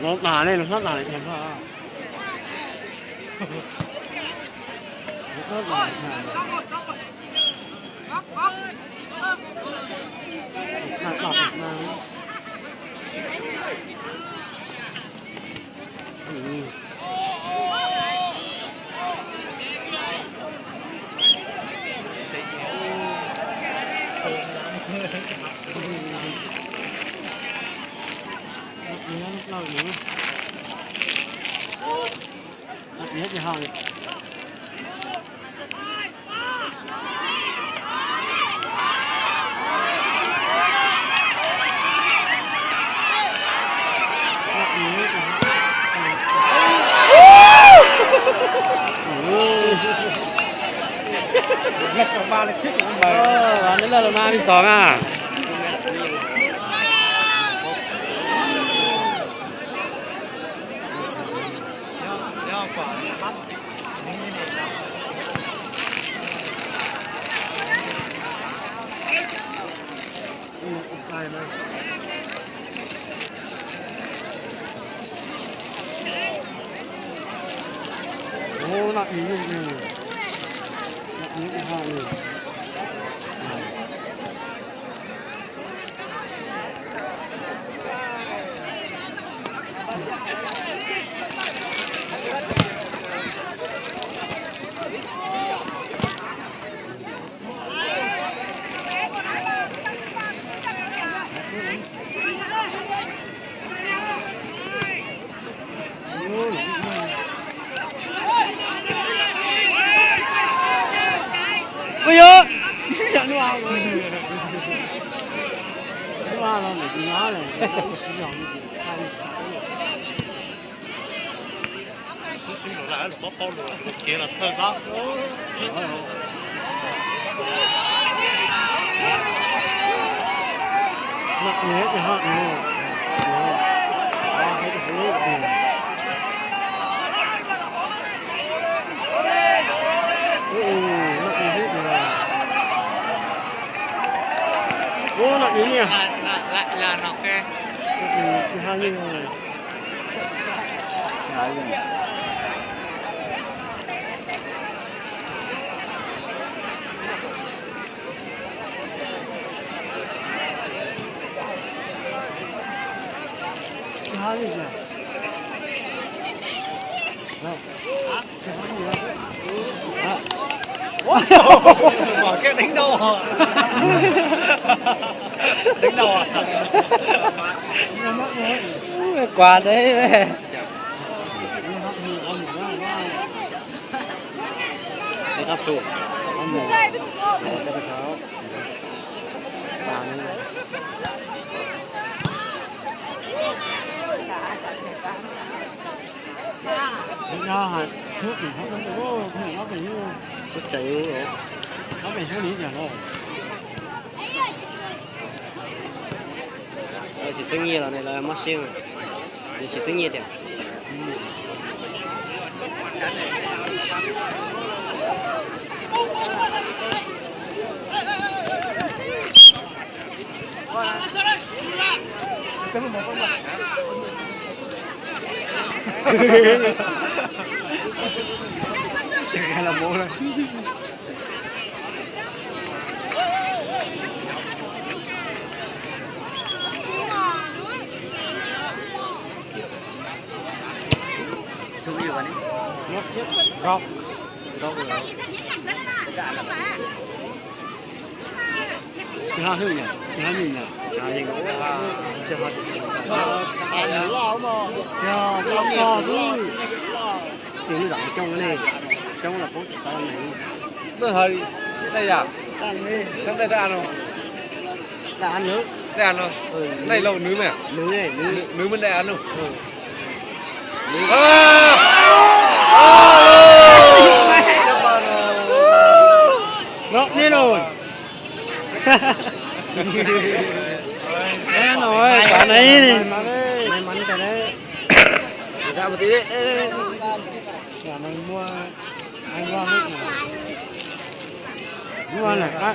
Nws tas li, nws tas li. Neb laj los na, li xov na. Mom kiag deev dau. Deev dau. Kuas teb. Lawv tsis txeeb nyiaj los ne, lawv mob siab, lawv tsis txeeb nyiaj tiag. Tsis lam coob ne, coob los poob tsis xav ne. Npawg Hawj, nej yam, xeeb dej tej a no, tej a no, nej lauj nws mas, nws mas dej a no. Nws, nws, nws. No, cov nej, may mắn cho đấy. Ra một tí đấy. Là nó mua, ăn ngon hết mà. Mua là